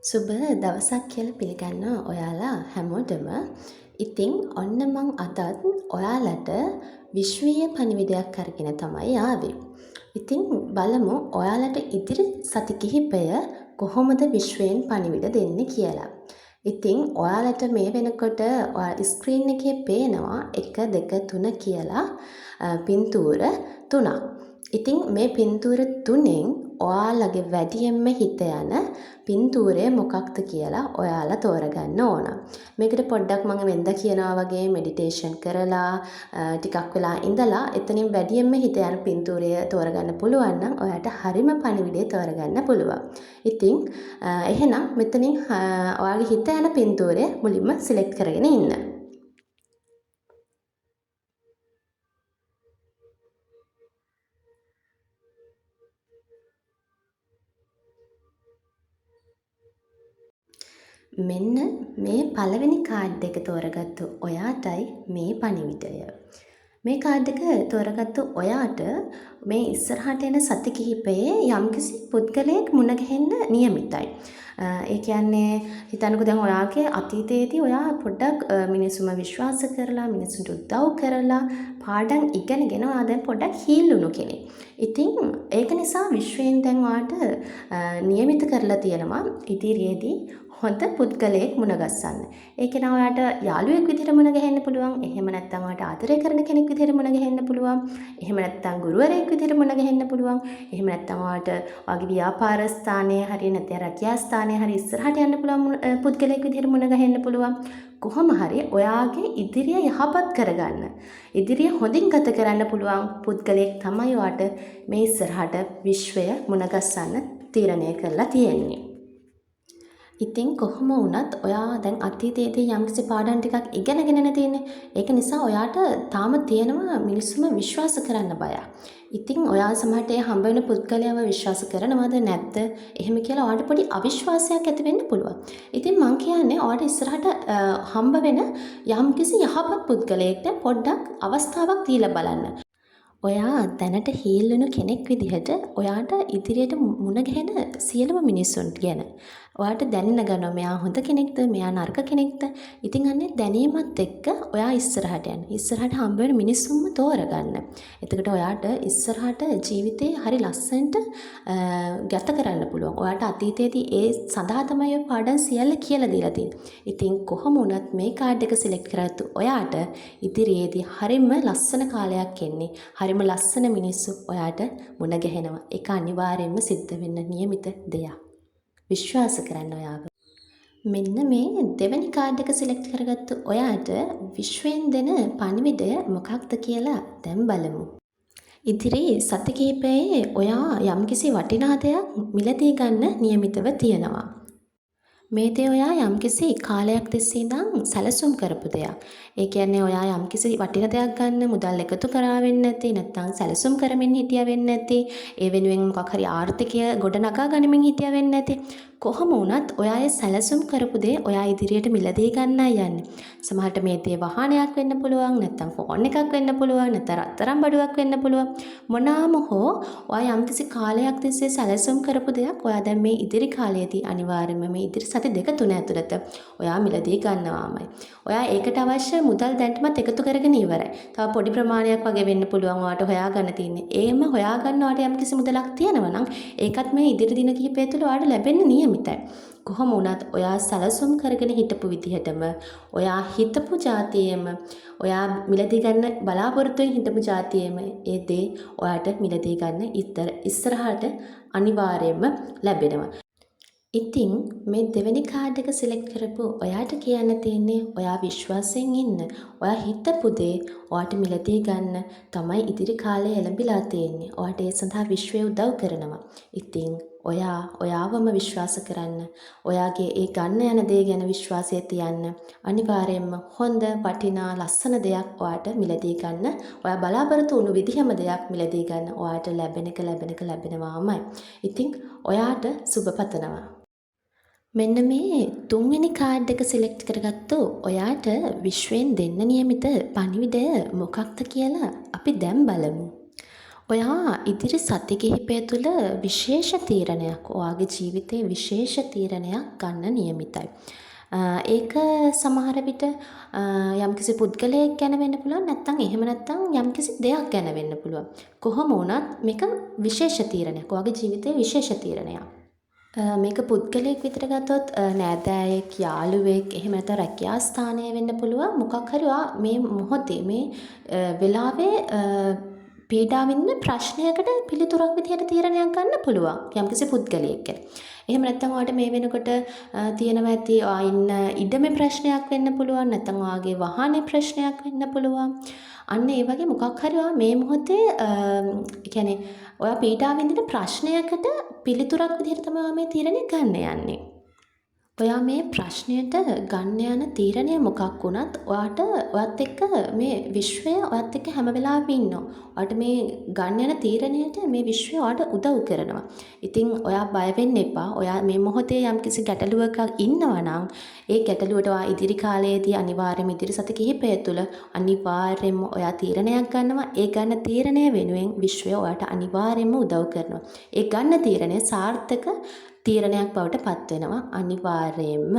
සුබ දවසක් කියලා පිළිගන්නවා ඔයාලා හැමෝටම. ඉතින් ඔන්න මං අදත් ඔයාලට විශ්වීය පණිවිඩයක් අරගෙන තමයි ආවේ. ඉතින් බලමු ඔයාලට ඉදිරි සති කිහිපය කොහොමද විශ්වයෙන් පණිවිඩ දෙන්නේ කියලා. ඉතින් ඔයාලට මේ වෙනකොට ඔයා ස්ක්‍රීන් එකේ පේනවා 1 2 3 කියලා පින්තූර තුනක්. ඉතින් මේ පින්තූර තුනෙන් ඔයාලගේ වැඩියෙන්ම හිත යන පින්තූරය මොකක්ද කියලා ඔයාලා තෝරගන්න ඕන. මේකට පොඩ්ඩක් මම වෙන්ද කියනවා වගේ මෙඩිටේෂන් කරලා ටිකක් වෙලා ඉඳලා එතනින් වැඩියෙන්ම හිත යන පින්තූරය තෝරගන්න පුළුවන් නම් ඔයාට හරිම පණිවිඩය තෝරගන්න පුළුවන්. ඉතින් එහෙනම් මෙතනින් ඔයාගේ හිත යන පින්තූරය මුලින්ම සිලෙක්ට් කරගෙන ඉන්න. මෙන්න මේ පළවෙනි කාඩ් එක තෝරගත්තු ඔයාටයි මේ පණිවිඩය. මේ කාඩ් එක තෝරගත්තු ඔයාට මේ ඉස්සරහට එන සති කිහිපයේ යම්කිසි පුද්ගලයෙක් මුණ ගැහෙන්න නියමිතයි. ඒ කියන්නේ හිතන්නකෝ දැන් ඔයාගේ අතීතයේදී ඔයා පොඩ්ඩක් මිනිස්සුම විශ්වාස කරලා මිනිස්සුන්ට උදව් කරලා පාඩම් ඉගෙනගෙන ඔයා දැන් පොඩ්ඩක් හීල් වුණු කෙනෙක්. ඉතින් ඒක නිසා විශ්වයෙන් දැන් ඔයාට නියමිත කරලා තියෙනවා ඉදිරියේදී හොඳ පුද්ගලයෙක් මුණ ගස්සන්න. ඒ කෙනා ඔයාට යාළුවෙක් විදිහට මුණ ගැහෙන්න පුළුවන්. එහෙම නැත්නම් ඔයාට ආදරය කරන කෙනෙක් විදිහට මුණ ගැහෙන්න පුළුවන්. එහෙම නැත්නම් ගුරුවරයෙක් විදිහට මුණ ගැහෙන්න පුළුවන්. එහෙම නැත්නම් ඔයාට ඔයාගේ ව්‍යාපාර ස්ථානයේ හරි නැත්නම් රැකියා ස්ථානයේ හරි ඉස්සරහට යන්න පුළුවන් පුද්ගලයෙක් විදිහට මුණ ගැහෙන්න පුළුවන්. කොහොම හරි ඔයාගේ ඉදිරිය යහපත් කරගන්න, ඉදිරිය හොඳින් ගත කරන්න පුළුවන් පුද්ගලයෙක් තමයි ඔයාට මේ ඉස්සරහට විශ්වය මුණ ගස්සන්න තීරණය කරලා තියෙන්නේ. ඉතින් කොහොම වුණත් ඔයා දැන් අතීතයේදී යම්කිසි පාඩම් ටිකක් ඉගෙනගෙනනේ තියෙන්නේ. ඒක නිසා ඔයාට තාම තියෙනවා මිනිස්සුම විශ්වාස කරන්න බයක්. ඉතින් ඔයා සමහරට ඒ හම්බ වෙන පුද්ගලයාව විශ්වාස කරනවද නැද්ද එහෙම කියලා ඔයාට පොඩි අවිශ්වාසයක් ඇති වෙන්න පුළුවන්. ඉතින් මං කියන්නේ ඔයාට ඉස්සරහට හම්බ වෙන යම්කිසි යහපත් පුද්ගලයෙක්ට පොඩ්ඩක් අවස්ථාවක් දීලා බලන්න. ඔයා දැනට හීල් වුණු කෙනෙක් විදිහට ඔයාට ඉදිරියට මුණ ගැහෙන සියලුම මිනිස්සුන් ගැන ඔයාට දැනෙන්න ගන්නවා මෙයා හොඳ කෙනෙක්ද මෙයා නරක කෙනෙක්ද. ඉතින් අන්නේ දැනීමත් එක්ක ඔයා ඉස්සරහට යන්න. ඉස්සරහට හම්බ වෙන මිනිස්සුන්ම තෝරගන්න. එතකොට ඔයාට ඉස්සරහට ජීවිතේ හරි ලස්සනට ගත කරන්න පුළුවන්. ඔයාට අතීතයේදී ඒ සඳහා තමයි ඔය පාඩම් සියල්ල කියලා දීලා තියෙන්නේ. ඉතින් කොහොම වුණත් මේ කාඩ් එක සිලෙක්ට් කරගත්තු ඔයාට ඉදිරියේදී හරිම ලස්සන කාලයක් එන්නේ. හරිම ලස්සන මිනිස්සු ඔයාට මුණ ගැහෙනවා. ඒක අනිවාර්යයෙන්ම සිද්ධ වෙන්න නියමිත දෙයක්. විශ්වාස කරන්න ඔයාව. මෙන්න මේ දෙවෙනි කාඩ් එක සිලෙක්ට් කරගත්තු ඔයාට විශ්වයෙන් දෙන පණිවිඩය මොකක්ද කියලා දැන් බලමු. ඉදිරි සති කිහිපයේ ඔයා යම්කිසි වටිනා දෙයක් මිලදී ගන්න නියමිතව තියෙනවා. මේ දේ ඔයා යම්කිසි කාලයක් තිස්සේ ඉඳන් සැලසුම් කරපු දෙයක්. ඒ කියන්නේ ඔයා යම්කිසි වටින දෙයක් ගන්න මුදල් එකතු කරා වෙන්න ඇති, නැත්නම් සැලසුම් කරමින් හිටියා වෙන්න ඇති, ඒ වෙනුවෙන් මොකක් හරි ආර්ථිකය ගොඩ නගා ගනිමින් හිටියා වෙන්න ඇති. කොහොම වුණත් ඔයා ඒ සැලසුම් කරපු දේ ඔයා ඉදිරියට මිලදී ගන්නයි යන්නේ. සමහරට මේ දේ වාහනයක් වෙන්න පුළුවන්, නැත්නම් ෆෝන් එකක් වෙන්න පුළුවන්, නැත්නම් රත්තරන් බඩුවක් වෙන්න පුළුවන්. මොනාම හෝ ඔයා යම්කිසි කාලයක් තිස්සේ සැලසුම් කරපු දෙයක් ඔයා දැන් මේ ඉදිරි කාලයේදී අනිවාර්යයෙන්ම මේ ඉදිරි සති දෙක තුන ඇතුළත ඔයා මිලදී ගන්නවාමයි. ඔයා ඒකට අවශ්‍ය මුදල් දැනටමත් එකතු කරගෙන ඉවරයි. තව පොඩි ප්‍රමාණයක් වගේ වෙන්න පුළුවන් ඔයාට හොයාගන්න තියෙන්නේ. ඒම හොයාගන්න ඔයාට යම්කිසි මුදලක් තියෙනවා නම් ඒකත් මේ ඉදිරි දින කිහිපය තුළ ඔයාට ලැබෙන්න නියමිතයි. කොහොම වුණත් ඔයා සැලසුම් කරගෙන හිටපු විදිහටම ඔයා හිතපු ජාතියේම ඔයා මිලදී ගන්න බලාපොරොත්තුවෙන් හිටපු ජාතියේම ඒ දේ ඔයාට මිලදී ගන්න ඉස්සරහට අනිවාර්යයෙන්ම ලැබෙනවා. ඉතින් මේ දෙවෙනි කාඩ් එක සිලෙක්ට් කරපු ඔයාට කියන්න තියෙන්නේ ඔයා විශ්වාසයෙන් ඉන්න. ඔයා හිතපු දේ ඔයාට මිලදී ගන්න තමයි ඉදිරි කාලය එළඹිලා තියෙන්නේ. ඔයාට ඒ සඳහා විශ්වය උදව් කරනවා. ඉතින් ඔයා ඔයාවම විශ්වාස කරන්න. ඔයාගේ ඒ ගන්න යන දේ ගැන විශ්වාසය තියන්න. අනිවාර්යයෙන්ම හොඳ වටිනා ලස්සන දෙයක් ඔයාට මිලදී ගන්න. ඔයා බලාපොරොත්තු වුණු විදිහම දෙයක් මිලදී ගන්න ඔයාට ලැබෙන එක ලැබෙන එක ලැබෙනවාමයි. ඉතින් ඔයාට සුබ පතනවා. මෙන්න මේ තුන්වෙනි කාඩ් එක සිලෙක්ට් කරගත්තු ඔයාට විශ්වයෙන් දෙන්න නියමිත පණිවිඩය මොකක්ද කියලා අපි දැන් බලමු. ඔයා ඉදිරි සති කිහිපය තුළ විශේෂ තීරණයක්, ඔයාගේ ජීවිතේ විශේෂ තීරණයක් ගන්න නියමිතයි. ඒක සමහර විට යම්කිසි පුද්ගලයෙක් ගැන වෙන්න පුළුවන්, නැත්නම් එහෙම නැත්නම් යම්කිසි දෙයක් ගැන වෙන්න පුළුවන්. කොහොම වුණත් මේක විශේෂ තීරණයක්. ඔයාගේ ජීවිතේ විශේෂ තීරණයක්. මේක පුද්ගලයෙක් විදිහට ගත්තොත් නෑදෑයෙක්, යාළුවෙක්, එහෙම නැත්නම් රැකියා ස්ථානය වෙන්න පුළුවන්. මොකක් හරි ඔයා මේ මොහොතේ, මේ වෙලාවේ පීඩා විඳින ප්‍රශ්නයකට පිළිතුරක් විදිහට තීරණයක් ගන්න පුළුවන් යම්කිසි පුද්ගලයෙක් ගැන. එහෙම නැත්නම් ඔයාට මේ වෙනකොට තියෙනවා ඇති ඔයා ඉන්න ඉඩමේ ප්‍රශ්නයක් වෙන්න පුළුවන්, නැත්නම් ඔයාගේ වාහනේ ප්‍රශ්නයක් වෙන්න පුළුවන්. අන්න ඒ වගේ මොකක් හරි ඔයා මේ මොහොතේ, ඒ කියන්නේ ඔයා පීඩා විඳින ප්‍රශ්නයකට පිළිතුරක් විදිහට තමයි ඔයා මේ තීරණය ගන්න යන්නේ. ඔයා මේ ප්‍රශ්නයට ගන්න යන තීරණය මොකක් වුණත්, ඔයාට ඔයත් එක්ක මේ විශ්වය ඔයත් එක්ක හැම වෙලාවෙම ඉන්නවා. ඔයාට මේ ගන්න යන තීරණයට මේ විශ්වය ඔයාට උදව් කරනවා. ඉතින් ඔයා බය වෙන්න එපා. ඔයා මේ මොහොතේ යම්කිසි ගැටලුවක ඉන්නවා නම්, ඒ ගැටලුවට ඔයා ඉදිරි කාලයේදී අනිවාර්යයෙන්ම, ඉදිරි සති කිහිපය තුළ අනිවාර්යයෙන්ම ඔයා තීරණයක් ගන්නවා. ඒ ගන්න තීරණය වෙනුවෙන් විශ්වය ඔයාට අනිවාර්යයෙන්ම උදව් කරනවා. ඒ ගන්න තීරණය සාර්ථක තීරණයක් බවට පත් වෙනවා අනිවාර්යයෙන්ම.